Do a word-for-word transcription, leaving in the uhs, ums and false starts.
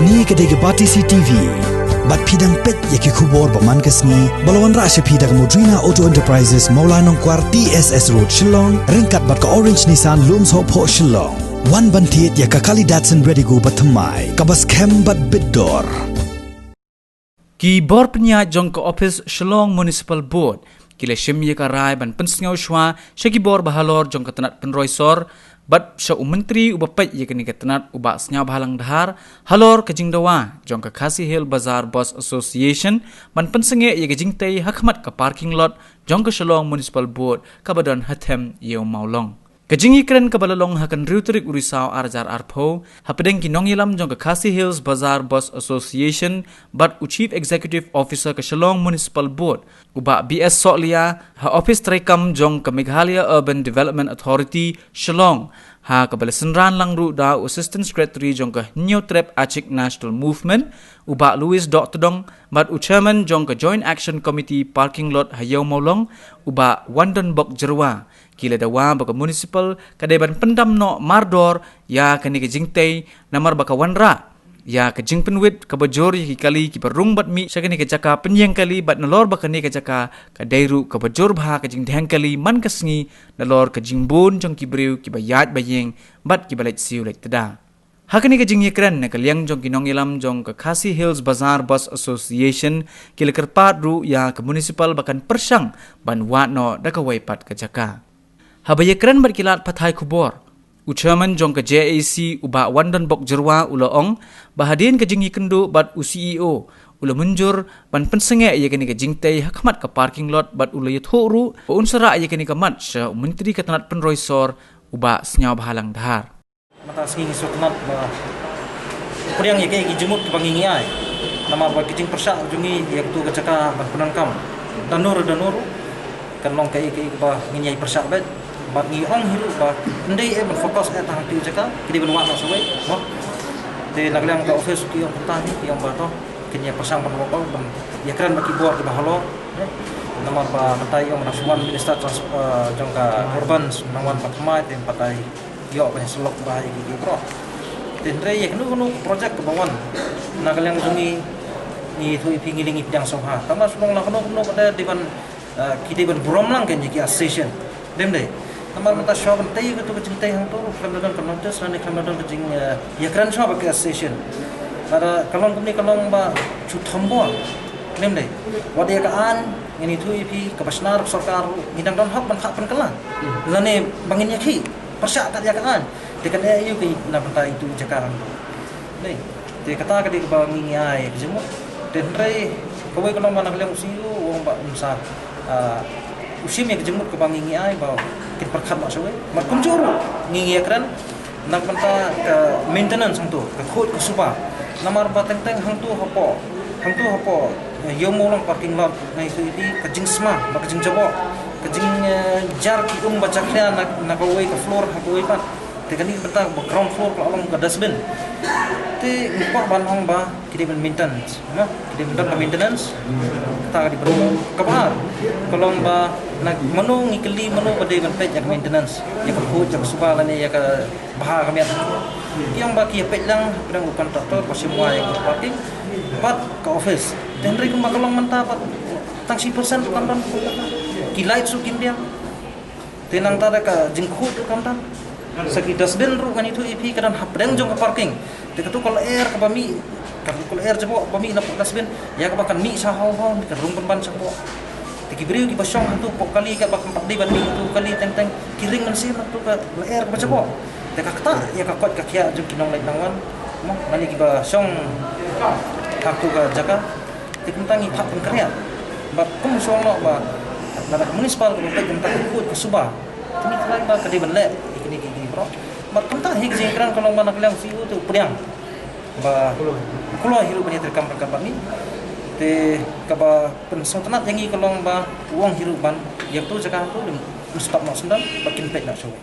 Kane ka dei ka Batesi TV. Bad phi dang peit ïa ki khubor ba man ka sngi, ba la wanrah sha phi da ka Modrina Auto Enterprises, Mawlai Nongkwar, T S S Road, Shillong, ryngkat bad ka Orange Nissan, Lumsohphoh, Shillong. Wan ban thied ïa ka kali Datsun Redigo ba thymmai, kaba skhem bad bit dor. Ki bor pynïaid jong ka ophis Shillong Municipal Board ki la shim ïa ka rai ban pynsngew shuwa sha ki bor ba halor jong ka tnat pynroi sor bad sha u myntri uba peit ïa kane ka tnat, u Bah Sniawbhalang Dhar, halor ka jingdawa jong ka Khasi Hills Bazar Boss Association ban pynsangeh ïa ka jingtei ha khmat ka parking lot jong ka Shillong Municipal Board kaba don ha Them Ïew Mawlong. Ka jingïakren kaba la long ha ka hynriew tarik u Risaw ar hajar arphew, hapdeng ki nongïalam jong ka Khasi Hills Bazar Boss Association bad u Chief Executive Officer ka Shillong Municipal Board, u Bah B S Sohliya, ha ophis treikam jong ka Meghalaya Urban Development Authority, Shillong, ha kaba la synran lang ruh da u Assistant Secretary jong ka Hynñiewtrep Achik National Movement, u Bah Louis Dohtdong, bad u Chairman jong ka Joint Action Committee Parking Lot ha Ïew Mawlong, u Bah Wandonbok Jyrwa. Ki la dawa ba ka municipal ka dei ban pyndam noh mardor ïa kane ka jingtei, namar ba ka wanrah ïa ka jingpynwit kaba jur ïa ki kali kiba rung bad mih sha kane ka jaka pynïeng kali, bad nalor ba kane ka jaka ka dei ruh kaba jur bha ka jingdheng kali man ka sngi, nalor ka jingbun jong ki briew kiba ïaid ba ïeng bad kiba leit siew leit tda. Ha kane ka jingïakren na ka liang jong ki nongïalam jong ka Khasi Hills Bazar Boss Association, ki la kyrpad ruh ïa ka municipal ba kan pyrshang ban wad noh da kawei pat ka jaka. Haba ïakren bad ki lad pathai khubor, u Chairman jong ka J A C, u Bah Wandonbok Jyrwa, u la ong ba hadien ka jingïakynduh bad u C E O, u la mynjur ban pynsangeh ïa kane ka jingtei ha khmat ka parking lot, bad u la ïathuh ruh ba un sa rah ïa kane ka mat sha u myntri ka tnat pynroi sor, u Bah Sniawbhalang Dhar. Mynta sngi ngi sngewtynnat ba u pdiang ïa kaei ka jingmut kaba ngi ngi ai. Namar ba ka jingpyrshah jong ngi ïa katu ka jaka ban pyndonkam da dur da dur kan long kaei kaei kaba ngin ïai pyrshah beit. Bad ngi ong hi ruh ba ym dei eh ban focus eh tang ha katu ka jaka, ki dei ban wad noh shawei, mo. Te na ka liang ka office ki ong kumta hi, ki ong ba to kin ïa pyrshang ban wad, ban ïakren bad ki bor kiba halor, eh. Namar ba mynta i ong ba nang shu wan Minister Trans-, eh, jong ka Urban, nang wan ba thymmai, te mynta i ïoh ban ïasyllok bha ïa ki, ki briew. Te hynrei ïa kano kano ka project kaba wan na ka liang jong ngi, ngi ïathuh ïa phi, ngi leit ngi pdiang sngewbha. Tangba shu long la kano kano ka dei ban, eh, ki dei ban burom lang kein ïa ki association. Dei ym dei? Namar mynta shuwa ban tei ïa katu ka jingtei hangto ruh khlem da don ka notice lane khlem da don ka jing, eh, ïakren shuwa bad ki association. Lada ka long kumne ka long ba shu thombor. Dei ym dei? Wat ïa ka aiñ ngan ïathuh ïa phi, kaba shna ruh ka sorkar ruh, ngi dang don hok ban phah pynkylla. Lane ba ngin ïakhih pyrshah kat ïa ka aiñ. Te kan eh aïu kein na bynta itu i jaka hangto. Dei. Te kata ka dei kaba ngi ngi ai ka jingmut. Te hynrei kawei ka long ba na ka liang u C E O u ong ba un sa, ah, u shim ïa ka jingmut kaba ngi ngi ai ba kin pyrkhat noh shawei. Bad kumjuh ruh ngi ngi ïakren na ka bynta ka maintenance hangto, ka khuid ka suba. Namar ba teng teng hangto hapoh, hangto hapoh, eh, Ïew Mawlong parking lot, nga ïathuh ïa phi, ka jingsma bad ka jingjaboh, ka jing, eh, jar ki um ba jakhlia na, na kawei ka floor ha kawei pat. Te kane ka bynta ba ground floor ka la long ka dustbin. Te ngi kwah ban ong ba ki dei ban maintenance, na? Ki dei ban don ka maintenance. Kata ka dei ban, kaba ar ka long ba na mano ngi kylli, mano ba dei ban peit ïa ka maintenance, ïa ka khuid, ïa ka suba lane ïa ka bha ka miat. Ki ong ba ki ïa peit lang hapdeng u contractor ba shim wai ïa ka parking bad ka office. Te hynrei kumba ka long mynta pat tang shi percent ruh kam don. Ki light ruh kim biang. Te nangta da ka jingkhuid ruh kam don. Sa ki dustbin ruh ngan ïathuh ïa phi ka don hapdeng jong ka parking. Te katu ka lyer kaba mih, ka, ka lyer jaboh ba mih na dustbin, ïa kaba kan mih sha haw haw, kan rung pynban shapoh. Te ki briew kiba shong hangtu poh kali kaba kam pat dei ban mih hangtu kali teng teng, ki ring mynsiem hangtu ka lyer kaba jaboh. Te ka ktah ïa ka koit ka khiah jong ki nongleit nongwan, mo, lane kiba shong hangtu ka jaka. Te kumta ngi phah pynkynriah. Bad kum shong noh ba lada ka municipal kaba peit kumta ka khuid ka suba, te ngi tharai ba ka dei ban leh ïa kine ki, ki briew. Bad kumta hi ka jingkren ka long ba na ka liang C E O te u pdiang ba u kloi hi ruh ban ïatreikam ryngkat bad ngi. Te kaba pynsngewtynnat ïa ngi ka long ba u ong hi ruh ban ïa katu jaka tu lem, u stop noh syndon bad kin peit noh shawei.